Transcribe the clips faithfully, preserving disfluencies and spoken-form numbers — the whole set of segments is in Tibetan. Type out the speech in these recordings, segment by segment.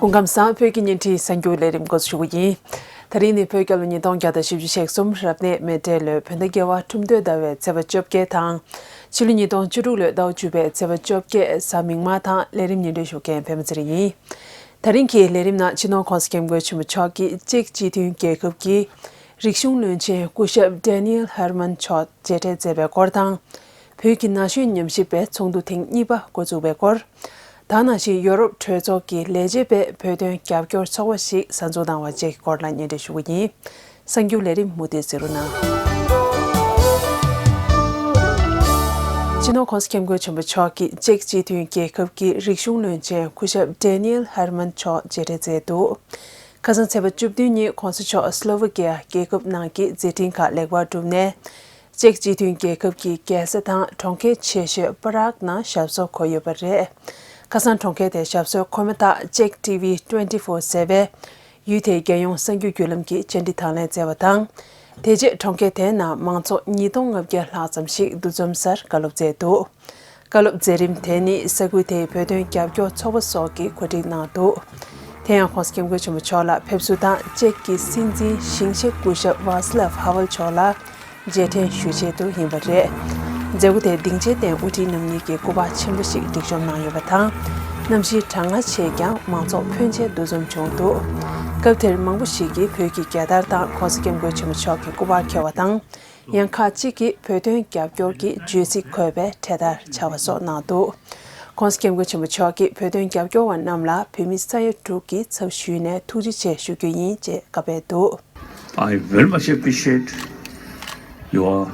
སྐུ་ཁམས་བཟང་། བོད་ཀྱི་བརྙན་འཕྲིན་གསར་འགྱུར་ལས་རིམ་འགོ་འཛུགས་ཞུ་གི་ཡིན། ད་རིང་ནི་བོད་རྒྱལ་ལོ་ཉིས་སྟོང་བརྒྱ་དང་བཞི་བཅུ་ཞེ་གསུམ་རབ་གནས་མེ་སྤྲེལ་ལོའི་བོད་ཟླ་བརྒྱད་པ་ཁྲུམས་སྟོད་ཟླ་བའི་ཚེས་པ་བཅོ་བརྒྱད་དང་། ཕྱི་ལོ་ཉིས་སྟོང་བཅུ་དྲུག་ལོའི་ཟླ་བ་བཅུ་པའི་ཚེས་པ་བཅོ་བརྒྱད་གཟའ་མིག་དམར་དང་། ལས་རིམ་སྙན་སྒྲོན་ཞུ་མཁན་པད་མ་ཚེ་རིང་ཡིན། ད་རིང་གི་ལས་རིམ་ནང་སྤྱི་ནོར་༸གོང་ས་༸སྐྱབས་མགོན་ཆེན་པོ་མཆོག་གིས་ཅེཀ་སྤྱི་མཐུན་རྒྱལ་ཁབ་ཀྱི་རིག་གཞུང་བློན་ཆེན་སྐུ་ཞབས་ཌེ་ནི་ཨེལ་ཧར་མན་མཆོག་མཇལ་འཕྲད་མཛད་པའི་སྐོར་དང་། བོད་ཀྱི་ན་གཞོན་ཉམས་ཞིབ་པའི་ཚོགས་འདུ་ཐེངས་གཉིས་པ་འགོ་འཛུགས་པའི་སྐོར། ད་ནང་བཞིན་ཡོ་རོབ་གྲོས་ཚོགས་ཀྱི་ལས་བྱེད་པས་བོད་དོན་རྒྱབ་སྐྱོར་ཚོགས་པ་ཞིག་གསར་འཛུགས་གནང་བ་བཅས་ཀྱི་སྐོར་ལ་སྙན་སྒྲོན་ཞུ་གི་ཡིན། གསར་འགྱུར་ལས་རིམ་མུ་མཐུད་གཟིགས་རོགས་གནང་། སྤྱི་ནོར་༸གོང་ས་༸སྐྱབས་མགོན་ཆེན་པོ་མཆོག་གིས་ཅེཀ་སྤྱི་མཐུན་རྒྱལ་ཁབ་ཀྱི་རིག་གཞུང་བློན་ཆེན་སྐུ་ཞབས་ཌེ་ནི་ཨེལ་ཧར་མན་མཆོག་མཇལ་འཕྲད་མཛད་འདུག་ཁ་སང་ཚེས་པ་བཅུ་བདུན་ཉིན་༸གོང་ས་མཆོག་སློ་ཝི་ཀི་ཡ་རྒྱལ་ཁབ་ནང་གི་མཛད་འཕྲིན་ཁག་ལེགས་པར་བསྒྲུབས་ནས། ཅེཀ་སྤྱི་མཐུན་རྒྱལ་ཁབ་ཀྱི་རྒྱལ་ས་དང་གྲོང་ཁྱེར་ཆེ་ཤོས་པ་རག་ནང་ཞབས་སོར་འཁོད་ཡོད་པ་རེད། ཁ་སང་གྲོང་ཁྱེར་དེར་ཞབས་སོར་འཁོད་མ་ཐག་ཅེཀ་ཊི་ཝི་ཊུ་ཝེན་ཊི་ཕོར་ཟེར་བས་ཡུལ་དེའི་རྒྱལ་ཡོངས་གསར་འགྱུར་བརྒྱུད་ལམ་གྱི་བཅར་འདྲི་དང་ལེན་མཛད་པ་དང་། དེ་རྗེས་གྲོང་ཁྱེར་དེའི་ནང་མང་ཚོགས་ཉིས་སྟོང་ལྔ་བརྒྱ་ལྷག་ཙམ་ཞིག་འདུ་འཛོམས་སར་བཀའ་སློབ་མཛད་འདུག་བཀའ་སློབ་མཛད་རིམ་དེ་ནི་ས་ཁུལ་དེའི་བོད་དོན་རྒྱབ་སྐྱོར་ཚོགས་པ་སོགས་ཀྱིས་གོ་སྒྲིག་གནང་འདུག་དེ་ཡང་༸གོང་ས་༸སྐྱབས་མགོན་ཆེན་པོ་མཆོག་ལ་ཕེབས་བསུ་དང་ཅེཀ་གི་སྲིད་འཛིན་ཞིང་གཤེགས་སྐུ་ཞབས་ཝཱ་སི་ལབ་ཧ་ཝལ་མཆོག་ལ་རྗེས་དྲན་ཞུ་ཆེད་དུ་ཡིན་པ་རེད། མཛད་སྒོ་དེར་སྡིངས་ཆའི་སྟེང་དབུ་ཁྲིད་རྣམ་གཉིས་ཀྱིས་སྐུ་པར་ཆེན་པོ་ཞིག་སྒྲིག་གཤོམ་གནང་ཡོད་པ་དང་། གནམ་གཤིས་གྲང་ངར་ཆེས་ཀྱང་མང་ཚོགས་ཕོན་ཆེ་འདུ་འཛོམས་བྱུང་འདུག་སྐབས་དེར་མང་པོ་ཞིག་གིས་བོད་ཀྱི་རྒྱལ་དར་དང་༸གོང་ས་༸སྐྱབས་མགོན་ཆེན་པོ་མཆོག་གི་སྐུ་པར་འཁྱེར་བ་དང་། ཡང་ཁག་ཅིག་གིས་བོད་དོན་རྒྱབ་སྐྱོར་གྱི་བརྗོད་ཚིག་འཁོད་པའི་འཕྲེད་དར་འཕྱར་བ་སོགས་གནང་འདུག ༸གོང་ས་༸སྐྱབས་མགོན་ཆེན་པོ་མཆོག་གིས་བོད་དོན་རྒྱབ་སྐྱོར་བ་རྣམས་ལ་བོད་མི་ས་ཡ་དྲུག་གི་ཚབ་ཞུས་ནས་ཐུགས་རྗེ་ཆེ་ཞུ་རྒྱུ་ཡིན་ཅེས་བཀའ་ཕེབས་འདུག I very much appreciate your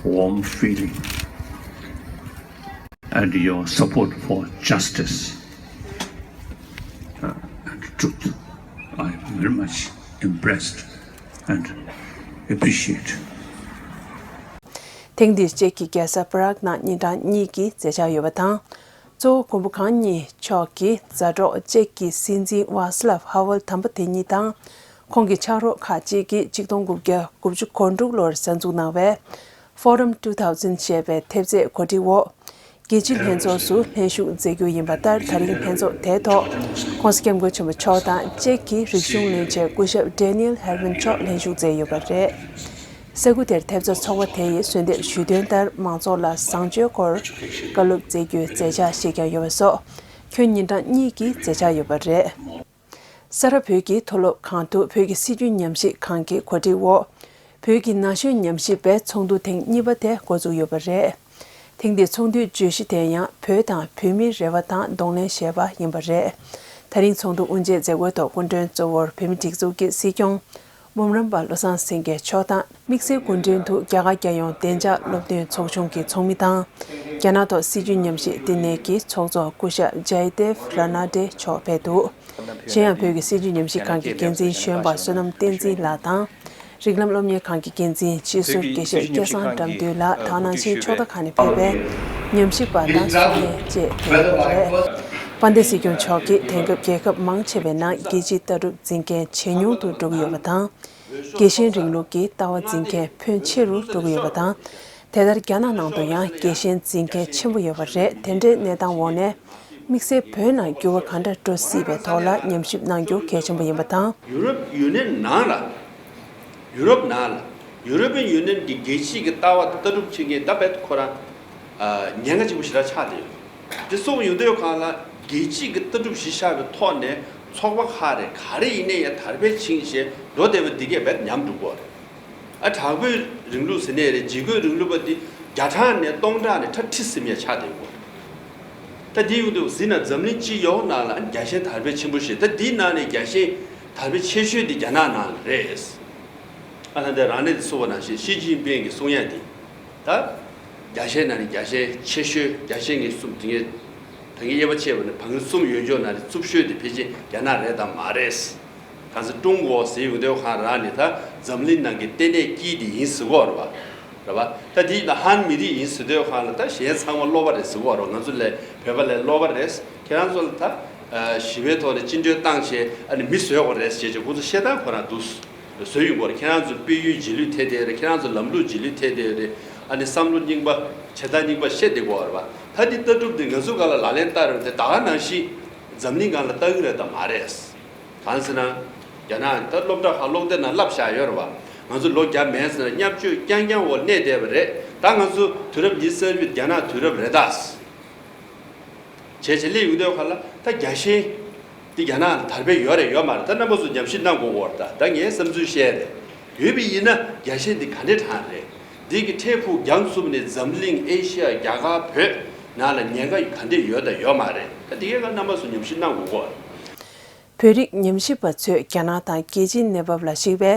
warm feeling and your support for justice uh, and truth. I am very much impressed and appreciate. ཐེངས་འདིར་ཅེཀ་གི་རྒྱལ་ས་པ་རག་ནང་ཉིན་གྲངས་གཉིས་ཀྱི་མཛད་འཆར་ཡོད་པ་དང་། གཙོ་བོ་མགོན་པོ་གང་ཉིད་མཆོག་གི་མཛའ་གྲོགས་ཅེཀ་གི་སྲིད་འཛིན་ཝཱ་སི་ལབ་ཧ་ཝལ་དམ་པ་དེ་ཉིད་དང་། ཁོང་གི་ཕྱག་རོགས་ཁག་ཅིག་གིས་ཆིག་སྟོང་དགུ་བརྒྱ་དགུ་བཅུ་གོ་དྲུག་ལོར་གསར་འཛུགས་གནང་བའི་Forum two thousand ཞེས་པའི་ཐེབས་རྩའི་གོ་སྒྲིག་འོག་རྒྱལ་སྤྱིའི་ལྷན་ཚོགས་སུ་ལྷན་ཞུགས་མཛད་རྒྱུ་ཡིན་པ་ལྟར། ད་རིང་ལྷན་ཚོགས་དེའི་ཐོག་༸གོང་ས་༸སྐྱབས་མགོན་ཆེན་པོ་མཆོག་དང་ཅེཀ་གི་རིག་གཞུང་བློན་ཆེན་སྐུ་ཞབས་ཌེ་ནི་ཨེལ་ཧར་མན་མཆོག་ལྷན་ཞུགས་མཛད་ཡོད་པ་རེད། ས་ཁུལ་དེར་ཐེབས་རྩ་ཚོགས་པ་དེ་ཡིས་གསོལ་འདེབས་ཞུས་དོན་ལྟར། མང་ཚོགས་ལ་བཟང་སྤྱོད་སྐོར་བཀའ་སློབ་སྩལ་རྒྱུའི་མཛད་འཆར་ཞིག་ཀྱང་ཡོད་པ་སོགས། ཁྱོན་ཉིན་གྲངས་གཉིས་ཀྱི་མཛད་འཆར་ཡོད་པ་རེད། ས་རཱ་བོད་ཀྱི་མཐོ་སློབ་ཁང་དུ་བོད་ཀྱི་སྲིད་བྱུས་ཉམས་ཞིབ་ཁང་གི་གོ་སྒྲིག་འོག་བོད་ཀྱི་ན་གཞོན་ཉམས་ཞིབ་པའི་ཚོགས་འདུ་ཐེངས་གཉིས་པ་དེ་འགོ་འཛུགས་ཡོད་པ་རེད། ཐེངས་འདིའི་ཚོགས་འདུའི་བརྗོད་གཞི་དེ་ཡང་བོད་དང་བོད་མིའི་རེ་བ་དང་གདོང་ལེན་ཞེས་པ་ཡིན་པ་རེད། ད་རིང་ཚོགས་འདུ་དབུ་འབྱེད་མཛད་སྒོའི་ཐོག་སྐུ་མགྲོན་གཙོ་བོར་བོད་མིའི་སྒྲིག་འཛུགས་ཀྱི་སྲིད་སྐྱོང་འབུམ་རམས་པ་བློ་བཟང་སེང་གེ་མཆོག་དང་། དམིགས་བསལ་སྐུ་མགྲོན་དུ་རྒྱ་གར་རྒྱལ་ཡོངས་བདེ་འཇགས་སློབ་སྟོན་ཚོགས་ཆུང་གི་ཚོགས་མི་དང་། རྒྱ་ནག་ཐོག་སྲིད་བྱུས་ཉམས་ཞིབ་བསྟི་གནས་ཀྱི་ཚོགས་གཙོ་སྐུ་ཞབས་ཇའི་དེབ་ར་ན་ཌེ་མཆོག་ཕེབས་འདུག་གཞན་ཡང་བོད་ཀྱི་སྲིད་བྱུས་ཉམས་ཞིབ་ཁང་གི་འགན་འཛིན་གཞོན་པ་བསོད་ནམས་བསྟན་འཛིན་ལགས་དང་། རིགས་ལམ་སློབ་གཉེར་ཁང་གི་འགན་འཛིན་སྤྱི་ཟུར་དགེ་བཤེས་སྐལ་བཟང་དགྲ་འདུལ་ལགས་དང་ནང་བཞིན་ཕྱོགས་མཐའ་ཁག་ནས་ཕེབས་པའི་ཉམས་ཞིབ་པ་དང་གསུང་མཁན་བཅས་ཕེབས་ཡོད་པ་རེད། དཔལ་ལྡན་སྲིད་སྐྱོང་མཆོག་གིས་དེང་སྐབས་རྒྱལ་ཁབ་མང་ཆེ་བའི་ནང་རྒྱལ་སྤྱིའི་ལྟ་གྲུབ་འཛིན་མཁན་ཇེ་ཉུང་དུ་འགྲོ་གི་ཡོད་པ་དང་། རྒྱལ་ཞེན་རིང་ལུགས་ཀྱི་ལྟ་བ་འཛིན་མཁན་ཕོན་ཆེ་རུ་འགྲོ་གི་ཡོད་པ་དང་། དེ་ལྟར་རྒྱ་ནག་ནང་དུ་ཡང་རྒྱལ་ཞེན་འཛིན་མཁན་ཆེན་པོ་ཡོད་པ་རེད། དེ་འདྲའི་གནས་སྟངས་འོག་ནས་དམིགས་བསལ་བོད་ནང་འགྱུར་བ་གང་འདྲ་འགྲོ་སྲིད་པའི་ཐོག་ལ་ཉམས་ཞིབ་གནང་རྒྱུ་གལ་ཆེན་པོ་ཡིན་པ་དང་། ཡུ་རོབ་ཡུ་ནི་ཡན་ནང་ལ། ཡུ་རོབ་ནང་ལ། ཡུ་རོ་པི་ཡན་ཡུ་ནི་ཡན་གྱི་རྒྱལ་སྤྱིའི་གི་ལྟ་བ་ལྟ་གྲུབ་ཕྱེ་མཁན་ད་བེད་ཁོ་རང་ཉེན་ཁ་ཆེན་པོ་ཞེ་དྲག་ཆགས་བསྡད་ཡོད། དེ་སོང་ཡོང་དུས་གང་ལ་རྒྱལ་སྤྱིའི་གི་ལྟ་གྲུབ་གཞི་བཞག་པའི་ཐོག་ནས་ཚོགས་པ་ཁག་རེ་ག་རེ་ཡིན་ནའི་ཡང་དར་སྤེལ་ཕྱིན་བྱས་འགྲོ་བསྡད་པ་འདི་གས་བེད་ཉམས་འགྲོ་གི་རེད། ཨ་དྲག་པོའི་རིང་ལུགས་ཟེར་ནའི་རེད། ལྗིད་ཁོག་རིང་ལུགས་པ་འདི་བརྒྱ་གྲངས་ནས་སྟོང་ཕྲག་ནས་ཁྲ་ཁྲི་ཟིན་ཡ་ཆགས་བསྡད་ཡོད། ད་འདི་ཡོང་དུས་ཟིན་ན་འཛམ་གླིང་སྤྱི་ཡོངས་ནང་ལ་རྒྱལ་ཞེན་དར་སྤེལ་ཆེན་པོ་ཞིག་ད་འདིའི་ནང་ནས་རྒྱལ་ཞེན་དར་སྤེལ་ཆེ་ཤོས་འདི་རྒྱ་ནག་ནང་ལ་རེད། ཨ་ད་ལྟ་རང་ནས་གསུངས་པ་ནང་བཞིན་ཞི་ཅིན་ཕིང་གིས་གསུང་ཡ་འདི། ད་རྒྱལ་ཞེན་ནང་ནས་རྒྱལ་ཞེན་ཆེ་ཤོས། རྒྱལ་ཞེན་གྱི་གསུམ་དེ་ངས་ད་ངས་དབྱེ་བ་ཕྱེ་བ་ནི་བང་རིམ་གསུམ་ཡོད་ཅོག་ནང་ནས་རྩུབ་ཤོས་དེ་ཕལ་ཆེར་རྒྱ་ནག་རེད་དམ་མ་རེད། གང་ཟེར་ཀྲུང་གོ་ཟེར་ཡོང་དུས་གང་རང་ནི་ད་འཛམ་གླིང་ནང་གི་ལྟེ་གནས་དཀྱིལ་དེ་ཡིན་ཟེར་གོ་རེད་བ། རེད་བ། ད་དེ་ཡིན་ན་ཧན་མི་རིགས་ཡིན་ཟེར་དུས་གང་ལ་ད་གཞན་ཚང་མ་སློབ་པ་རེད་ཟེར་གོ་རེད་བ། ང་ཚོ་ལས་བོད་པ་ལས་སློབ་པ་རེད། ཁྱེད་རང་ཚོ་ལ་ད་ཞི་བའི་ཐོག་ནས་བཅིངས་འགྲོལ་བཏང་བྱས་ཨ་ནི་མི་བཟོས་གོ་རེད་ཟེར་བྱས་ཁོང་ཚོ་བཤད་སྟངས་ཁོ་རང་འདུག་བཟོས་ཡོང་གོ་རེད། ཁྱེད་རང་ཚོ་དཔལ་ཡོན་རྗེས་ལུས་ཐེབས་བསྡད་རེད། ཁྱེད་རང་ཚོ་ལམ་ལུགས་རྗེས་ལུས་ཐེབས་བསྡད་རེད། ཨ་ནི་བསམ་བློ་རྙིང་པ་བྱེད་སྟངས་རྙིང་པ་བཤད་བསྡད་གོ་རེད་བ། ད་འདི་ལྟ་གྲུབ་འདི་ང་ཚོ་ག་ལ་ལག་ལེན་བསྟར་རེད་དེ་ད་ག་ནང་བཞིན། འཛམ་གླིང་སྒང་ལ་ལྟ་གི་རེད་དམ་མ་རེད། གང་ཟེར་ན། རྒྱ་ནག་ད་སློབ་གྲྭ་ཁག་སློབ་དེབ་ནང་བསླབ་བཞག་ཡོད་རེད་བ། ང་ཚོ་ལོ་བརྒྱ་མེད་ཟེར་ན་བརྙས་བཅོས་རྐྱང་རྐྱང་འོག་གནས་བསྡད་པ་རེད། ད་ང་ཚོ་དུས་རབས་ཉི་ཤུ་རྩ་དགུ་རྒྱ་ནག་དུས་རབས་རེད་ད། བྱས་བྱས་སླེབས་ཡོང་དུས་ཁ་ལ་ད་རྒྱལ་ཞེན་འདི་རྒྱ་ནག་ལ་དར་སྤེལ་ཡོད་རེད་ཡོད་མ་རེད། ད་རྣམ་པ་ཚོ་ཉམས་ཞིབ་གནང་དགོས་ཀྱི་ཡོད་རེད། ད་ད་ངའི་བསམ་ཚུལ་བཤད་རེད། ཡོད་པ་ཡིན་ན་རྒྱལ་ཞེན་འདི་ག་འདྲས་དྲག་རེད། འདི་གི་འཕྲལ་ཕུགས་རྒྱང་བཙུམ་ནས་འཛམ་གླིང་ཨེ་ཤི་ཡ་རྒྱ་གར་བོད་ནང་ལ་ཉེན་ཁ་ག་འདྲས་ཡོད་དང་ཡོད་མ་རེད། ད་འདི་གའི་ཁ་རྣམ་པ་ཚོ་ཉམས་ཞིབ་གནང་དགོས་ཀྱི་ཡོད་རེད། བོད་རིགས་ཉམས་ཞིབ་པ་ཚོས་རྒྱ་ནག་དང་རྒྱལ་སྤྱིའི་གནས་བབ་ལ་གཞིགས་པའི་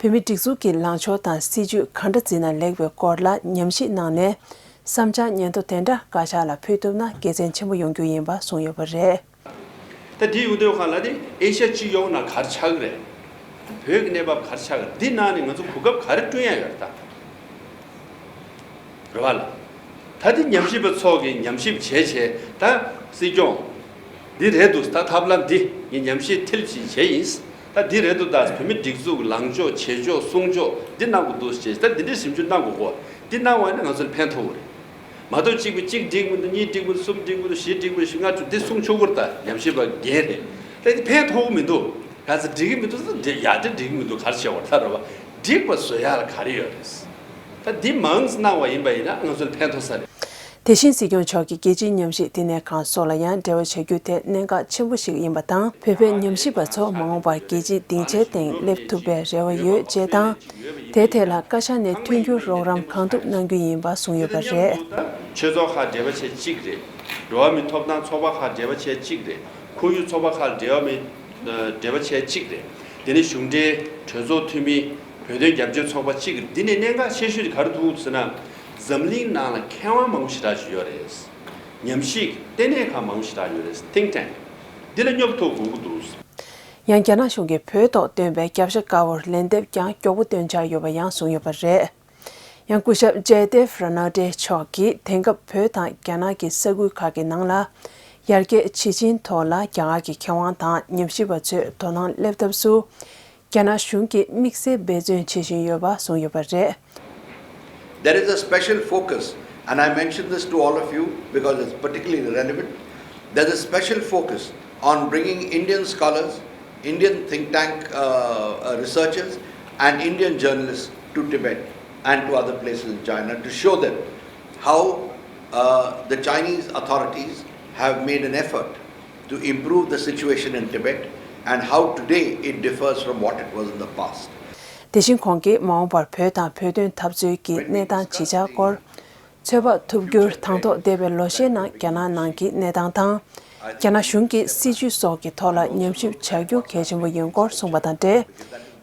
བོད་མིའི་སྒྲིག་འཛུགས་ཀྱི་ལངས་ཕྱོགས་དང་སྲིད་ཇུས་ག་འདྲ་འཛིན་ན་ལེགས་པའི་སྐོར་ལ་ཉམས་ཞིབ་གནང་ནས་བསམ་འཆར་སྙན་ཐོ་དེ་འདྲ་བཀའ་ཤག་ལ་ཕུལ་ཐུབ་ན་དགེ་མཚན་ཆེན་པོ་ཡོང་རྒྱུ་ཡིན་པ་གསུངས་ཡོད་པ་རེད། ད་དེ་ཡོང་དུས་ཁ་ལ་ནི་ཨེ་ཤ་ཡ་སྤྱི་ཡོངས་ནང་ག་རེ་ཆགས་ཀྱི་རེད། བོད་ཀྱི་གནས་བབ་ག་རེ་ཆགས་ཀྱི་རེད། འདི་ནང་ནས་ང་ཚོ་གོ་སྐབས་ག་རེ་བསྐྲུན་ཡ་ཡོད་རེད་ད། རེད་བ་ལ། ད་འདི་ཉམས་ཞིབ་པ་ཚོ་གིས་ཉམས་ཞིབ་བྱས་བྱས་ད་སྲིད་སྐྱོང་། འདི་རེད་འདུག་ད་ཐབས་ལམ་འདི་ངས་ཉམས་ཞིབ་མཐིལ་ཕྱིན་བྱས་ཡིན། ད་འདི་རེད་འདུག་ད་བོད་མི་སྒྲིག་འཛུགས་ལངས་ཕྱོགས་བྱེད་ཕྱོགས་གསུང་ཕྱོགས་འདི་གནང་དགོས་འདུག་ཅེས་ད་འདི་འདྲའི་ཞིབ་འཇུག་གནང་དགོས་གོ། འདི་གནང་བ་ནི་ང་ཚོ་ལ་ཕན་ཐོགས་རེད། མ་གཏོགས་གཅིག་པུ་གཅིག་འགྲིག་མི་འདུག་གཉིས་འགྲིག་མི་འདུག་གསུམ་འགྲིག་མི་འདུག་བཞི་འགྲིག་མི་འདུག་བཞི་ལྔ་དྲུག་འདི་གསུང་ཆོག་གི་རེད། ད་ཉམས་ཞིབ་པ་རྒན་རེད། ད་འདི་ཕན་ཐོགས་གི་མི་འདུག་ག་ཚོད་འགྲིག་གི་མི་འདུག་ད་འདི་ཡ་འདི་འགྲིག་གི་མི་འདུག་ག་རེ་བྱེད་དགོས་ད་རེད་བ། འགྲིག་པ་བཟོ་ཡ་ལ་ག་རེ་ཡོད་རེད། ད་འདི་མང་ཙམ་གནང་བ་ཡིན་པ་ཡིན་ན་ང་ཚོ་ལ་ཕན་ཐོགས་ས་རེད། དེ་བཞིན་སྲིད་སྐྱོང་མཆོག་གིས་རྒྱལ་སྤྱིའི་ཉམས་ཞིབ་བསྟི་གནས་ཁང་སོགས་ལ་ཡང་འབྲེལ་བ་བྱ་རྒྱུ་དེ་གནད་འགག་ཆེན་པོ་ཞིག་ཡིན་པ་དང་། བོད་པའི་ཉམས་ཞིབ་པ་ཚོ་མ་འོངས་པར་རྒྱལ་སྤྱིའི་སྡིངས་ཆའི་སྟེང་སླེབས་ཐུབ་པའི་རེ་བ་ཡོད་ཅེས་དང་། དེའི་ཐད་ལ་བཀའ་ཤག་ནས་མཐུན་འགྱུར་རོགས་རམ་གང་ཐུབ་གནང་རྒྱུ་ཡིན་པ་གསུངས་ཡོད་པ་རེད། ཆོས་ཚོགས་ཁག་འབྲེལ་བ་བྱས་གཅིག་རེད། འགྲོ་བ་མིའི་ཐོབ་ཐང་ཚོགས་པ་ཁག་འབྲེལ་བ་བྱས་གཅིག་རེད། ཁོར་ཡུག་ཚོགས་པ་ཁག་འབྲེལ་བ་མི་འབྲེལ་བ་བྱས་གཅིག་རེད། དེ་ནས་གཞུང་འབྲེལ་གྲོས་ཚོགས་འཐུས་མི་བོད་དོན་རྒྱབ་སྐྱོར་ཚོགས་པ་གཅིག་རེད། འདི་ནས་གནད་འགག་ཆེ་ཤོས་དེ་ག་རེ་ཐུག་འདུག་ཟེར་ན། འཛམ་གླིང་ནང་ལ་མཁས་དབང་མང་པོ་ཞེ་དྲག་ཅིག་ཡོད་རེད། ཉམས་ཞིབ་ལྟེ་གནས་ཁག་མང་པོ་ཞེ་དྲག་ཡོད་རེད། ཐིང་ཊེང་། འདི་ལ་སྙོབ་ཐུབ་དགོས་ཀྱི་འདུག་ཡང་རྒྱ་ནག་གཞུང་གིས་བོད་ཐོག་བཏོན་པའི་རྒྱབ་ཤ་དཀར་པོར་ལན་འདེབས་ཀྱང་མགྱོགས་པོ་བཏོན་འཆར་ཡོད་པ་ཡང་གསུངས་ཡོད་པ་རེད། ཡང་སྐུ་ཞབས་ཇའི་དེབ་ར་ནཱ་ཏེ་མཆོག་གིས་དེང་སྐབས་བོད་དང་རྒྱ་ནག་གི་ས་ཁུལ་ཁག་གི་ནང་ལ་ཡར་རྒྱས་ཇི་ཕྱིན་ཐོག་ལ་རྒྱ་གར་གྱི་མཁས་དབང་དང་ཉམས་ཞིབ་པ་ཚོས་དོ་སྣང་སླེབས་ཐབས་སུ། རྒྱ་ནག་གཞུང་གིས་དམིགས་བསལ་འབད་བརྩོན་བྱེད་བཞིན་ཡོད་པ་གསུངས་ཡོད་པ་རེད། There is a special focus, and I mention this to all of you because it's particularly relevant. There's a special focus on bringing Indian scholars, Indian think tank uh, uh, researchers, and Indian journalists to Tibet and to other places in China to show them how uh, the Chinese authorities have made an effort to improve the situation in Tibet and how today it differs from what it was in the past. དེ་བཞིན་ཁོང་གིས་མ་འོངས་པར་བོད་དང་བོད་དོན་འཐབ་རྩོད་ཀྱི་གནས་སྟངས་ཇི་ཆགས་སྐོར། ཚོད་དཔག་ཐུབ་རྒྱུར་དང་ཐོག་འདས་པའི་ལོ་ཤས་ནང་རྒྱ་ནག་ནང་གི་གནས་སྟངས་དང་། རྒྱ་ནག་གཞུང་གི་སྲིད་ཇུས་སོགས་ཀྱི་ཐོག་ལ་ཉམས་ཞིབ་བྱ་རྒྱུ་གལ་ཆེན་པོ་ཡིན་སྐོར་གསུངས་པ་དང་འབྲེལ།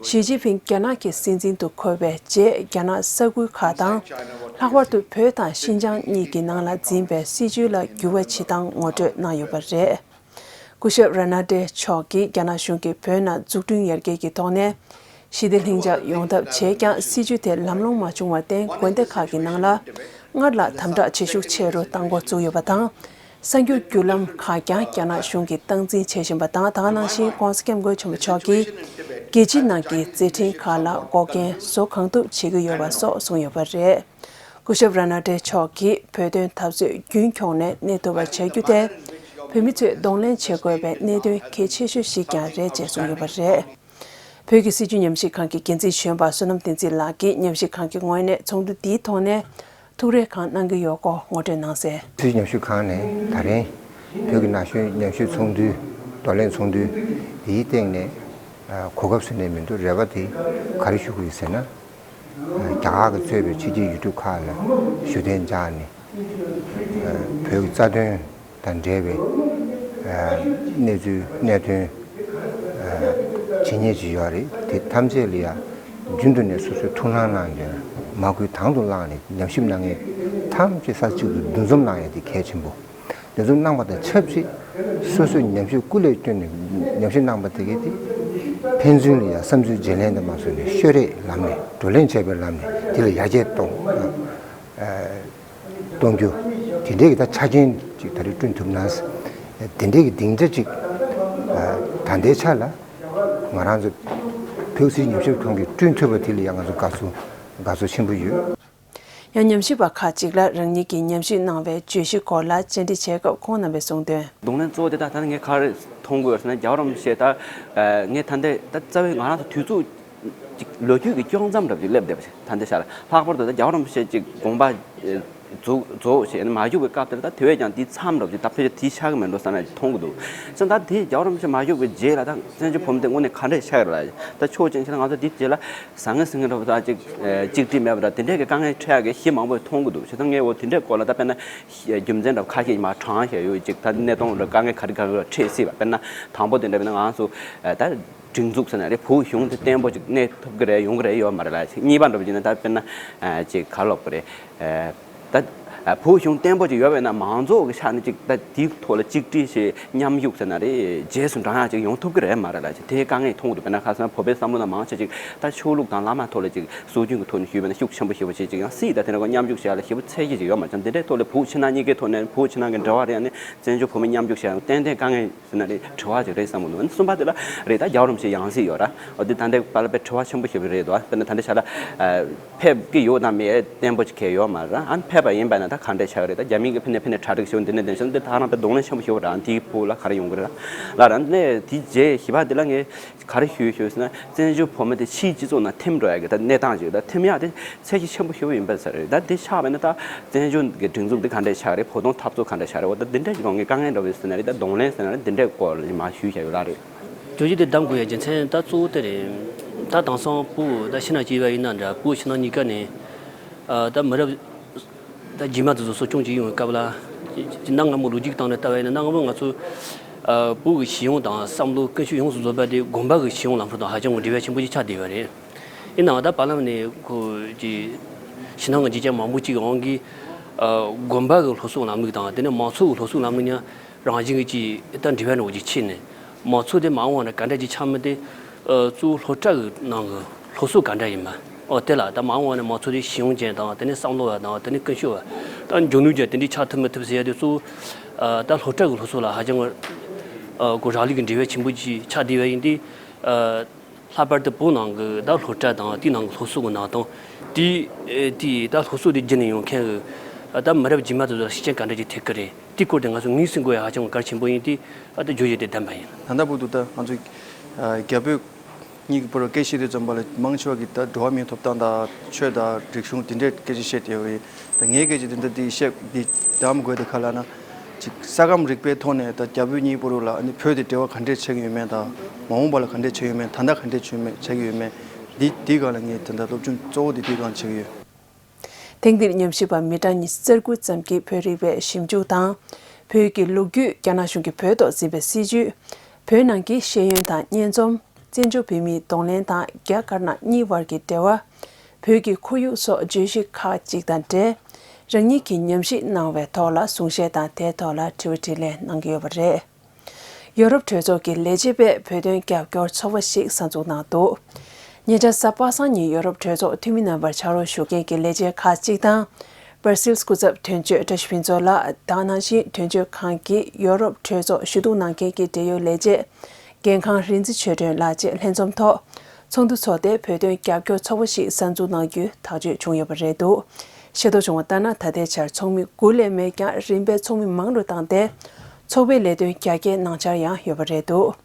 ཞི་ཅིན་ཕིང་རྒྱ་ནག་གི་སྲིད་འཛིན་དུ་འཁོད་པའི་རྗེས་རྒྱ་ནག་ས་ཁུལ་ཁག་དང་། ལྷག་པར་དུ་བོད་དང་ཤིན་ཅང་གཉིས་ཀྱི་ནང་ལ་འཛིན་པའི་སྲིད་ཇུས་ལ་འགྱུར་བ་ཇི་བཏང་ངོ་སྤྲོད་གནང་ཡོད་པ་རེད། སྐུ་ཞབས་ར་ནཱ་ཏེ་མཆོག་གིས་རྒྱ་ནག་གཞུང་གིས་བོད་ནང་འཛུགས་སྐྲུན་ཡར་རྒྱས་ཀྱི་ཐོག་ནས་ཞི་བདེ་ལྷིང་འཇགས་ཡོང་ཐབས་བྱས་ཀྱང་སྲིད་ཇུས་དེ་ལམ་ལྷོང་མ་བྱུང་བར་བརྟེན་དགོན་སྡེ་ཁག་གི་ནང་ལ་སྔར་ལ་དམ་དྲག་བྱེད་ཤུགས་ཆེ་རུ་གཏང་འགོ་བཙུགས་ཡོད་པ་དང་། གསར་འགྱུར་བརྒྱུད་ལམ་ཁག་ཀྱང་རྒྱ་ནག་གཞུང་གིས་སྟངས་འཛིན་བྱེད་བཞིན་པ་དང་། ད་ག་ནང་བཞིན་༧གོང་ས་༧སྐྱབས་མགོན་ཆེན་པོ་མཆོག་གིས་རྒྱལ་སྤྱིའི་ནང་གི་མཛད་འཕྲིན་ཁག་ལ་འགོག་རྐྱེན་བཟོ་གང་ཐུབ་བྱེད་ཀྱི་ཡོད་པ་སོགས་གསུངས་ཡོད་པ་རེད། སྐུ་ཞབས་ར་ནཱ་ཏེ་མཆོག་གིས་བོད་དོན་འཐབ་རྩོད་རྒྱུན་འཁྱོངས་ནས་གནས་ཐུབ་པ་བྱ་རྒྱུ་དེ། བོད་མི་ཚོས་གདོང་ལེན་བྱེད་དགོས་པའི་གནད་དོན་གལ་ཆེ་ཤོས་ཤིག་ཀྱང་རེད་ཅེས་གསུངས་ཡོད་པ་རེད། བོད་ཀྱི་སྲིད་བྱུས་ཉམས་ཞིབ་ཁང་གི་འགན་འཛིན་གཞོན་པ་བསོད་ནམས་བསྟན་འཛིན་ལགས་ཀྱིས་ཉམས་ཞིབ་ཁང་གི་ངོས་ནས་ཚོགས་འདུ་འདིའི་ཐོག་ནས་ཐུགས་རེ་གང་གནང་གི་ཡོད་སྐོར་ངོ་སྤྲོད་གནང་གསལ། སྲིད་བྱུས་ཉམས་ཞིབ་ཁང་ནས་ད་རིང་བོད་ཀྱི་ན་གཞོན་ཉམས་ཞིབ་ཚོགས་འདུ། གདོང་ལེན་ཚོགས་འདུ་འདིའི་སྟེང་ནས་གོ་སྐབས་ཟེར་ནས་མི་འདུག་རེ་བ་དེ་ག་རེ་ཞུ་གི་ཡོད་ཟེར་ན། རྒྱ་གར་གྱིས་གཙོས་པའི་ཕྱི་རྒྱལ་ཡུལ་གྲུ་ཁག་ལ་ཞུ་གཏན་འཇགས་ནས་བོད་ཀྱི་རྩ་དོན་དང་འབྲེལ་བའི་གནས་ཚུལ་གནད་དོན་ཇི་སྙེད་ཅིག་ཡོད་རེད། དེ་ཐམས་ཅད་ལ་ཡང་རྒྱུན་དུ་ནས་སོ་སོའི་ཐུགས་སྣང་གནང་ཡོད། མ་བསྐུལ་དང་དུ་བླངས་ནས་ཉམས་ཞིབ་གནང་མཁན་ཐམས་ཅད་ས་གཅིག་ཏུ་འདུ་འཛོམས་གནང་ཡ་དེ་གལ་ཆེན་པོ། འདུ་འཛོམས་གནང་བ་དང་ཆབས་ཅིག་སོ་སོས་ཉམས་ཞིབ་སྐུ་ལས་བསྐྱོན་ནས་ཉམས་ཞིབ་གནང་བ་དེ་གས་དེ་ཕན་ཚུན་ལ་ཡང་བསམ་ཚུལ་བརྗེ་ལེན་དང་མ་སོང་ནས་ཤོད་རེས་ལམ་ནས་བགྲོ་གླེང་བྱས་པའི་ལམ་ནས་དེ་ལ་ཡར་རྒྱས་གཏོང་གཏོང་རྒྱུ་དེ་འདྲའི་གི་ད་ཆ་རྐྱེན་ཅིག་ད་རེས་བསྐྲུན་ཐུབ་ན། དེ་འདྲའི་གི་སྡིངས་ཆ་ཅིག་ད་ལྟའི་ཆ་ལ་ང་རང་ཚོ་བོད་སྲིད་ཉམས་ཞིབ་ཁང་གིས་བསྐྲུན་ཐུབ་པ་དེ་ལ་ཡང་ང་ཚོ་དགའ་བསུ་དགའ་བསུ་ཆེན་པོ་ཡོད། ཡང་ཉམས་ཞིབ་པ་ཁག་ཅིག་ལ་རང་ཉིད་ཀྱིས་ཉམས་ཞིབ་གནང་བའི་བརྗོད་གཞི་སྐོར་ལ་བཅར་འདྲི་བྱས་སྐབས་ཁོང་རྣམ་པས་གསུངས་དོན། གདོང་ལེན་གཙོ་བོ་དེ་དག་ད་ནི་ངས་ག་རེ་མཐོང་དགོས་ཟེར་ན། རྒྱལ་བ་རིན་པོ་ཆེ་ད་ངས་ད་ལྟའི་ད་རྩ་བའི་ང་རང་ཚོ་དུས་ཚོད་ཅིག་ལོ་རྒྱུས་ཀྱི་དཀྱོག་མཚམས་འདྲ་པོ་ཅིག་སླེབས་བསྡད་པ་ཞིག་ད་ལྟའི་ཆ་ལ། ལྷག་པར་དུ་ད་རྒྱལ་བ་རིན་པོ་ཆེ་ཅིག་དགོངས་པ་རྫོགས་རྫོགས་བྱས་ནས་མ་བཞུགས་པའི་སྐབས་དེར་ད་དེ་བས་ཀྱང་དེའི་མཚམས་འདྲ་པོ་ཅིག་ད་ཕལ་ཆེར་དེ་ཆགས་ཀྱི་མེད་འགྲོ་བསམ་ནས་མཐོང་གི་འདུག་ཙང་ད་དེ་རྒྱལ་བ་རིན་པོ་ཆེ་མ་བཞུགས་པའི་རྗེས་ལ་ད་བཙན་བྱོལ་བོད་མི་དེ་དངོས་གནས་ག་འདྲས་ཆགས་ཡོད་རེད་ལ། ད་ཕྱོགས་གཅིག་ནས་བྱས་ན་ང་ཚོ་དེའི་རྗེས་ལ་ཟང་ངེ་ཟིང་ངེ་འདྲ་པོ་ད་ཅིག་གཅིག་སྒྲིལ་མེད་པ་འདྲ་དེ་འདྲས་ཀྱི་དཀའ་ངལ་འཕྲད་ཡག་གི་གཞི་མང་པོ་མཐོང་གི་འདུག་བྱས་ཙང་ངས་འོ་དེ་འདྲས་སྐོར་ལ་ད་དཔེར་ན་རྒྱུ་མཚན་འདྲ་ཁ་ཤས་མར་དྲངས་བཞག་ཡོད་ཅིག་ད་གནས་སྟངས་འདྲ་དཀའ་ངལ་ག་རེ་ག་རེ་འཕྲད་སྲིད་པ། དཔེར་ན་དང་པོ་དེ་འདྲ་བས་ན་ང་ཚོ་ད་སྒྲིག་འཛུགས་ཟེར་ན་རེད། བོད་གཞུང་དེ་བརྟན་པོ་ཅིག་གནས་ཐུབ་ཀྱི་རེད་ཡོང་གི་རེད་ཡོད་མ་རེད་ལ། གཉིས་པ་འདྲ་པོ་ཅིག་ན་ད་དཔེར་ན་ཅིག་ག་ལབ་དགོས་རེད། ད་བོད་གཞུང་བརྟན་པོ་ཅིག་ཡོད་པས་ན་མང་ཚོགས་ཀྱི་ཆ་ནས་ཅིག་ད་དེའི་ཐོག་ལ་གཅིག་སྒྲིལ་ཞིག་མཉམ་ཞུགས་ཟེར་ན་རེད། རྗེས་སུ་འབྲང་ཡག་ཅིག་ཡོང་ཐུབ་ཀྱི་རེད་མ་རེད་ལ། ཅིག་དེའི་དཀའ་ངལ་མཐོང་གི་འདུག་དཔེར་ན་ཁ་སང་བོད་པའི་བསམ་བློ་ནང་མང་ཆེ་ཅིག་ད་ཆོས་ལུགས་དང་བླ་མ་ཐོག་ལ་ཅིག་སྲོལ་རྒྱུན་གྱི་ཐོག་ནས་ཞུས་པས་ན་ཤུགས་ཆེན་པོ་ཞེ་པོ་ཅིག་ཅིག་ཡང་སྲིད་ད་དེ་འདྲ་མཉམ་ཞུགས་བྱེད་ཡག་ལ་ཞེ་པོ་ཚད་གཞི་ཅིག་ཡོད་མ་རེད། འདི་འདྲའི་ཐོག་ལ་བོད་ཕྱི་ནང་གཉིས་ཀའི་ཐོག་ནས་བོད་ཕྱི་ནང་གི་འབྲེལ་བ་རེད། ཨ་ནི་བཙན་བྱོལ་བོད་མི་མཉམ་ཞུགས་བྱེད་ཡག་ཏན་ཏན་དཀའ་ངལ་ཟེར་ན་རེད། དྲི་བ་ཅིག་རེད་བསམ་གྱི་འདུག་གསུམ་པ་དེ་ལ་རེད། ད་རྒྱལ་བ་རིན་པོ་ཆེ་ཡང་སྲིད་ཡོད་ར། འོ་དེ་ད་ལྟའི་བར་ལ་དཔེ་དྲི་བ་ཆེན་པོ་ཞིག་རེད་འདུག་དཔེར་ན་ད་ལྟའི་ཆ་ལ་ཕེབས་ཀྱི་ཡོད་དང་མེད་བརྟན་པོ་ཅིག་གང་ཡང་ཡོད་མ་རེད། ཨ་ནི་ཕེབས་པ་ཡིན་པ་ན་ད་ག་འདྲས་ཆགས་ཀྱི་རེད། ད་རྒྱ་མི་གིས་ཕ་ནས་ཕ་ནས་གྲ་སྒྲིག་ཞུ་འདི་ནས་འདི་ཞུ་འདི་ད་རང་དཔེ་གདོང་ལེན་ཆེན་པོ་ཞིག་རེད། ཨ་ནི་དེའི་ཕུགས་ལ་ག་རེ་ཡོང་གི་རེད་ལ་ར། ཨ་ནི་དེའི་རྗེས་བཞི་པ་དེ་ལ་ངས་ག་རེ་ཞུས་ཞུས་ཟེར་ན། བཙན་བྱོལ་བོད་མི་དེ་ཕྱིའི་སྤྱི་ཚོགས་ནང་ཐིམ་འགྲོ་ཡག་གི་ད་གནས་སྟངས་ཅིག་ད་ཐིམ་ཡག་དེ་ཚད་གཞི་ཆེན་པོ་ཞེ་པོ་ཡིན་པ་ཟེར་རེད། ད་དེ་ཆགས་པ་ན་ད་བཙན་བྱོལ་གྱི་སྒྲིག་འཛུགས་འདི་ག་འདྲས་ཆགས་རེད། བོད་དོན་འཐབ་རྩོད་ག་འདྲས་ཆགས་རེད། འོ་ད་འདི་འདྲས་ཀྱི་སྒང་གི་དཀའ་ངལ་འདྲ་བོ་ཡོད་ཟེར་ན་རེད། ད་གདོང་ལེན་ཟེར་ན་རེད། འདི་འདྲས་སྐོར་ལ་མར་ཞུས་བཞག་ཡོད་ལ་རེད། བརྗོད་གཞི་དེ་བདམས་དགོས་ཡག་རྒྱུ་མཚན་ད་གཙོ་བོ་དེ་རེད། ད་དེང་སང་བོད་ད་ཕྱི་ནང་སྐྱིད་པ་ཡིན་ན་འདྲ། བོད་ཕྱི་ནང་གཉིས་ཀ་ནས་ཨ་ད་མི་རབས་ད་རྗེས་མ་དེ་ཚོ་གསོ་སྐྱོང་བྱེད་ཡོང་བའི་སྐབས་ལ། གནའ་སྔ་མོ་ལོ་རྒྱུས་སྟེང་ནས་ལྟ་བ་ཡིན་ན། གནའ་སྔ་མོ་ང་ཚོ་ཨ་བོད་ཀྱི་གཞི་གཡོག་དང་བསམ་བློ་ཀུན་སྤྱོད་ཡོངས་སུ་རྫོགས་པ་དེ་དགོན་པ་གི་གཞི་གཡོག་ལམ་སྲོལ་དང་ཧ་ཅང་གི་འབྲེལ་བ་ཆེན་པོ་ཞིག་ཆགས་བསྡད་པ་རེད། ཡིན་ནའང་ད་བར་ལམ་ནས་ཁོ་ཀྱི་ཕྱི་ནང་གི་སྒྱུ་རྩལ་མང་པོ་ཅིག་གི་དབང་གིས་ཨ་དགོན་པ་གི་སློབ་གསོའི་ལམ་ལུགས་དང་དེ་ནས་མང་ཚོགས་ཀྱི་སློབ་གསོའི་ལམ་ལུགས་གཉིས་རང་བཞིན་གྱིས་ཅིག་ད་འབྲེལ་བ་འདྲ་བོ་ཅིག་ཕྱེ་ནས། མང་ཚོགས་དེ་མ་འོངས་པ་ན་ག་འདྲ་ཅིག་ཆགས་མིན་དེ་ཨ་གཙོ་བོ་སློབ་གྲྭ་གི་ནང་གི་སློབ་གསོ་ག་འདྲ་ཡིན་པ། ཨོ་དེ་ལ་ད་མ་འོངས་པ་ན་མང་ཚོགས་དེ་ཤེས་ཡོན་ཅན་དང་དེ་ནས་བསམ་བློ་བ་དང་དེ་ནས་ཀུན་སྤྱོད་པ་དང་འཇོན་ནུས་ཅན་དེ་འདྲ་ཆགས་ཐུབ་མི་ཐུབ་ཟེར་ཡ་དེ་གཙོ་བོ་ཨ་ད་སློབ་གྲྭ་གི་སློབ་གསོ་ལ་ཧ་ཅང་གི་ཨ་གོ་རག་ལུས་ཀྱི་འབྲེལ་བ་ཆེན་པོ་ཅིག་ཆགས་བསྡད་པ་ཡིན་དུས། ཨ་ལྷག་པར་དུ་བོད་ནང་གི་ད་སློབ་གྲྭ་དང་དེའི་ནང་གི་སློབ་གསོ་གི་གནས་སྟངས་དེ་ཨེ་དེ་ད་སློབ་གསོ་དེ་བརྒྱུད་ནས་ཡོང་མཁན་གི་ཨ་ད་མི་རབས་རྗེས་མ་དེ་ཚོ་ལ་ཤུགས་རྐྱེན་ག་འདྲ་ཅིག་ཐེབས་ཀྱི་རེད། དེའི་སྐོར་དེ་ང་ཚོ་ངོས་ཟིན་དགོས་ཡ་ཧ་ཅང་གལ་ཆེན་པོ་ཡིན་དུས་ཨ་ད་བརྗོད་གཞི་དེ་བདམས་པ་ཡིན། ད་ལྟ་བར་དུ་ད་ང་ཚོ་ཨ་རྒྱ་བོད་གཉིས་ཀྱི་བར་སྐད་ཆ་བཤད་དུས་ཙམ་པ་ལ་མང་ཆེ་བ་གིས་ད་འགྲོ་བ་མིའི་ཐོབ་ཐང་དང་ཆོས་དང་རིག་གཞུང་དེ་འདྲའི་སྐད་ཆ་བཤད་བསྡད་ཡོད་རེད། ད་ངའི་སྐད་ཆ་དེ་འདྲ་འདི་བཤད་འདི་བདམས་དགོས་དེ་ག་ལབ་ན། ཅིག་ས་ཁམས་རིག་པའི་ཐོག་ནས་ད་རྒྱ་བོད་གཉིས་བར་ལ་ཨ་ནི་བོད་དེ་འབྲེལ་བ་ག་འདྲས་ཆགས་ཀྱི་ཡོད་མེད་དང་། མ་འོངས་པ་ལ་ག་འདྲས་ཆགས་ཡོད་མེད། ད་ལྟ་ག་འདྲས་ཆགས་ཡོད་མེད་ཆགས་ཀྱི་ཡོད་མེད། འདི་འདི་སྒང་ལ་ངས་ད་ལྟ་སློབ་སྦྱོང་གཙོ་བོ་འདི་འདི་སྒང་བྱེད་ཀྱི་ཡོད། ཐེངས་འདིར་ཉམས་ཞིབ་པ་མི་གྲངས་ཉི་ཤུ་རྩ་དགུ་ཙམ་གྱིས་བོད་རིག་པའི་ཞིབ་འཇུག་དང་། བོད་ཀྱི་ལོ་རྒྱུས། རྒྱ་ནག་གཞུང་གིས་བོད་ཐོག་འཛིན་པའི་སྲིད་བྱུས། བོད་ནང་གི་ཤེས་ཡོན་དང་སྙན་རྩོམ། བཙན་བྱོལ་བོད་མིའི་གདོང་ལེན་དང་རྒྱ་དཀར་ནག་གཉིས་བར་གྱི་འབྲེལ་བ། བོད་ཀྱི་ཁོར་ཡུག་སོགས་བརྗོད་གཞི་ཁག་ཅིག་དང་འབྲེལ། རང་ཉིད་ཀྱིས་ཉམས་ཞིབ་གནང་བའི་ཐོག་ལ་གསུང་བཤད་དང་དེའི་ཐོག་ལ་དྲི་བ་དྲིས་ལན་གནང་གི་ཡོད་པ་རེད། ཡོ་རོབ་གྲོས་ཚོགས་ཀྱི་ལས་བྱེད་པས་བོད་དོན་རྒྱབ་སྐྱོར་ཚོགས་པ་ཞིག་གསར་འཛུགས་གནང་འདུག་ཉེ་ཆར་གཟའ་པ་སངས་ཉིན་ཡོ་རོབ་གྲོས་ཚོགས་འཐུས་མི་རྣམ་པར་ཕྱག་རོགས་ཞུ་མཁན་གྱི་ལས་བྱེད་ཁག་ཅིག་དང་། སྦར་སིལ་སྐུ་ཚབ་དོན་གཅོད་བཀྲ་ཤིས་ཕུན་ཚོགས་ལགས་དང་། ནང་བཞིན་དོན་གཅོད་ཁང་གི་ཡོ་རོབ་གྲོས་ཚོགས་ཞུ་གཏུག་གནང་མཁན་གྱི་འབྲེལ་ཡོད་ལས་བྱེད་འགན་ཁང་རིག་འཛིན་ཆོས་སྒྲོན་ལགས་བཅས་ལྷན་འཛོམས་ཐོག་ཚོགས་འདུ་ཚོགས་ཏེ་བོད་དོན་རྒྱབ་སྐྱོར་ཚོགས་པ་ཞིག་གསར་འཛུགས་གནང་རྒྱུའི་ཐག་གཅོད་བྱུང་ཡོད་པ་རེད་འདུག་ཤེས་རྟོགས་བྱུང་བ་ལྟར་ན། ད་ལྟའི་ཆར་ཚོགས་མི་དགུ་ལས་མེད་ཀྱང་། རིམ་པས་ཚོགས་མི་མང་རུ་བཏང་སྟེ། ཚོགས་པའི་ལས་དོན་རྒྱ་སྐྱེད་གནང་འཆར་ཡང་ཡོད་པ་རེད་འདུག་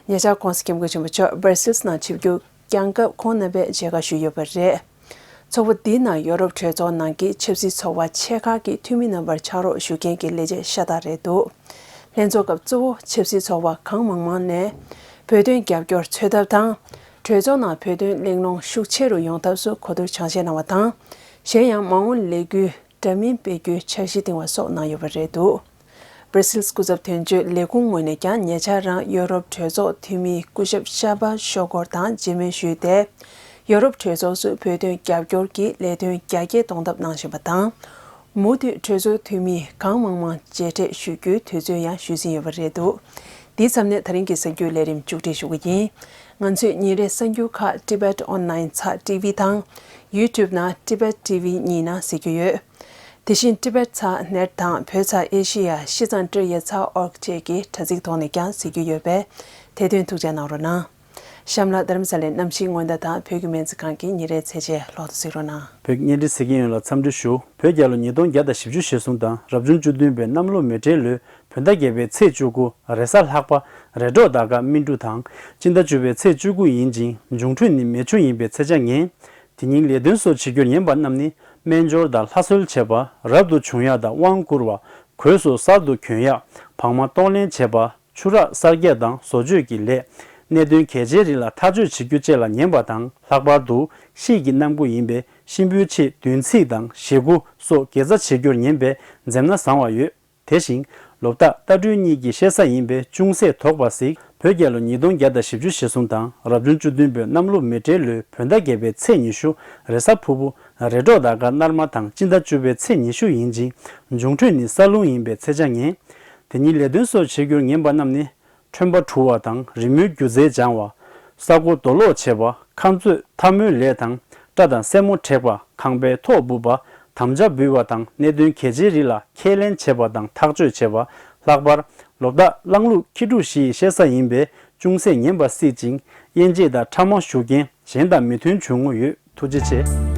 ཉེ་ཆར་༧གོང་ས་༧སྐྱབས་མགོན་ཆེན་པོ་མཆོག་སྦར་སིལ་ནང་ཆིབས་བསྒྱུར་བསྐྱངས་སྐབས་ཁོང་རྣམ་པས་མཇལ་ཁ་ཞུས་ཡོད་པ་རེད། ཚོགས་པ་འདིའི་ནང་ཡོ་རོབ་གྲོས་ཚོགས་ནང་གི་ཆབ་སྲིད་ཚོགས་པ་ཆེ་ཁག་གི་འཐུས་མི་རྣམ་པར་ཕྱག་རོགས་ཞུ་མཁན་གྱི་ལས་བྱེད་ཤ་སྟག་རེད་འདུག་ལྷན་ཚོགས་སྐབས་གཙོ་བོ་ཆབ་སྲིད་ཚོགས་པ་གང་མང་མང་ནས་བོད་དོན་རྒྱབ་སྐྱོར་འཚོལ་ཐབས་དང་། གྲོས་ཚོགས་ནང་བོད་དོན་གླེང་སློང་ཤུགས་ཆེ་རུ་ཡོང་ཐབས་སུ་གོ་བསྡུར་སྦྱང་བཤད་གནང་བ་དང་། གཞན་ཡང་མ་འོངས་ལས་འགུལ་འདྲ་མིན་སྤེལ་རྒྱུའི་འཆར་གཞི་བཏིང་བ་སོགས་གནང་ཡོད་པ་རེད་འདུག་སྦར་སིལ་སྐུ་ཚབ་དོན་གཅོད་ལས་ཁུངས་ངོས་ནས་ཀྱང་ཉེ་ཆར་རང་ཡོ་རོབ་གྲོས་ཚོགས་འཐུས་མི་སྐུ་ཞབས་ཤ་པ་ཤོ་གོར་དང་མཇལ་མོལ་ཞུས་ཏེ། ཡོ་རོབ་གྲོས་ཚོགས་སུ་བོད་དོན་རྒྱབ་སྐྱོར་གྱི་ལས་དོན་རྒྱ་སྐྱེད་གཏོང་ཐབས་གནང་བཞིན་པ་དང་། མུ་མཐུད་གྲོས་ཚོགས་འཐུས་མི་གང་མང་མང་མཇལ་འཕྲད་ཞུ་རྒྱུའི་དུས་ཚོད་ཡང་ཞུས་ཟིན་ཡོད་པ་རེད་འདུག་འདིའི་མཚམས་ནས་ད་རིང་གི་གསར་འགྱུར་ལས་རིམ་མཇུག་སྒྲིལ་ཞུ་གི་ཡིན། ང་ཚོས་ཉིན་རེའི་གསར་འགྱུར་ཁག་Tibet Online ཚགས་ཊི་ཝི་དང་YouTube ནང་Tibet T V གཉིས་ནང་གཟིགས་རྒྱུ་ཡོད། དེ་བཞིན་Tibet ཚགས་ནེཊ་དང་བོད་ཚགས་ཨེ་ཤི་ཡ་ཤིས་ཙང་ཀྲི་ཡ་ཚགས་ཨོར་ཀ་བཅས་ཀྱི་དྲ་ཚིགས་ཐོག་ནས་ཀྱང་གཟིགས་རྒྱུ་ཡོད་པས་དེ་དོན་ཐུགས་འཇགས་གནང་རོགས་གནང་། གཤམ་ལ་རྡ་རམ་ས་ལའི་གནམ་གཤིས་སྔོན་བརྡ་དང་བོད་ཀྱི་སྨན་རྩིས་ཁང་གི་ཉིན་རེའི་ཚེས་ཆའི་ལོ་ཐོ་གཟིགས་རོགས་གནང་། བོད་ཀྱི་བརྙན་འཕྲིན་གཟིགས་མཁན་ཡོངས་ལ་འཚམས་འདྲི་ཞུ། བོད་རྒྱལ་ལོ་ཉིས་སྟོང་བརྒྱ་དང་བཞི་བཅུ་ཞེ་གསུམ་དང་རབ་བྱུང་བཅུ་བདུན་པའི་གནམ་ལོ་མེ་བྲེགས་ལོའི་བོད་ཟླ་བརྒྱད་པའི་ཚེས་བཅུ་དགུ་རེས་གཟའ་ལྷག་པ་རེས་གྲོགས་ཟླ་སྐར་སྨིན་དྲུག་དང་སྤྱི་ཟླ་བཅུ་པའི་ཚེས་བཅུ་དགུ་ཡིན་ཅིང་འབྱུང་འཕྲོད་ནི་མེ་ཆུ་ཡིན་པའི་ཚེས་ཆ་ངན། དེ་ཉིན་ལས་དོན་སོགས་བྱེད་རྒྱུར་ཉན་པ་རྣམས་ནི་སྨན་སྦྱོར་དང་ལྷ་གསོལ་བྱེད་པ། རབ་ཏུ་བྱུང་ཡག་དང་དབང་བསྐུར་བ། གོས་སོགས་གསར་དུ་གྱོན་ཡག་བག་མ་གཏོང་ལེན་བྱེད་པ། ཆུ་རགས་གསར་རྒྱག་དང་བཟོ་བཅོས་ཀྱི་ལས། གནད་དོན་གལ་ཆེའི་རིགས་ལ་ཐག་གཅོད་བྱེད་རྒྱུ་བཅས་ལ་ཉན་པ་དང་། ལྷག་པར་དུ་དཔྱིད་ཀྱི་གནམ་སྒོ་ཡིན་པས་གཤིན་པོའི་ཆེད་བདུན་ཚིགས་དང་ཞེ་དགུ་སོགས་དགེ་རྩ་བྱེད་རྒྱུར་ཉན་པས་འཛེམ་ན་བཟང་བ་ཡོད། དེ་བཞིན་ལོ་རྟགས་རྟ་སྦྲུལ་གཉིས་ཀྱི་བཤད་ས་ཡིན་པས་ཅུང་ཟད་དོགས་པ་གཟིགས། བོད་རྒྱལ་ལོ་ཉིས་སྟོང་བརྒྱ་དང་བཞི་བཅུ་ཞེ་གསུམ་དང་རབ་བྱུང་བཅུ་བདུན་པའི་གནམ་ལོ་མེ་བྲེགས་ལོའི་བོད་ཟླ་བརྒྱད་པའི་ཚེས་ཉི་ཤུ་རེས་གཟའ་ཕུར་བུ་རེས་གྲོགས་ཟླ་སྐར་སྣར་མ་དང་སྤྱི་ཟླ་བཅུ་པའི་ཚེས་ཉི་ཤུ་ཡིན་ཅིང་འབྱུང་འཕྲོད་ནི་ས་རླུང་ཡིན་པས་ཚེས་ཆ་ངན། དེ་ཉིན་ལས་དོན་སོགས་བྱེད་རྒྱུར་ཉན་པ་རྣམས་ནི། ཁྲོན་པ་འཁྲུ་བ་དང་རི་མོའི་སྒྱུ་རྩལ་སྦྱང་བ། ས་རྐོ་རྡོ་སློག་བྱེད་པ། ཁ་མཛོད་འཐབ་མོའི་ལས་དང་། སྐྲ་དང་སེན་མོ་བྲེག་པ། ཁང་པའི་ཐོག་སྦུབ་པ། དམ་བཅའ་འབུལ་བ་དང་གནད་དོན་གལ་ཆེའི་རིགས་ལ་ཁས་ལེན་བྱེད་པ་དང་ཐག་གཅོད་བྱེད་པ། ལྷག་པར་ལོ་རྟགས་གླང་ལུག་ཁྱི་ཕྲུག་བཞི་ཡི་བཤད་ས་ཡིན་པས་ཅུང་ཟད་ཉན་པ་སྲིད་ཅིང་དབྱེ་འབྱེད་དང་ཕྲ་མ་ཞུ་མཁན་གཞན་དང་མི་མཐུན་བྱུང་ངོ་ཡོད། ཐུགས་རྗེ་ཆེ།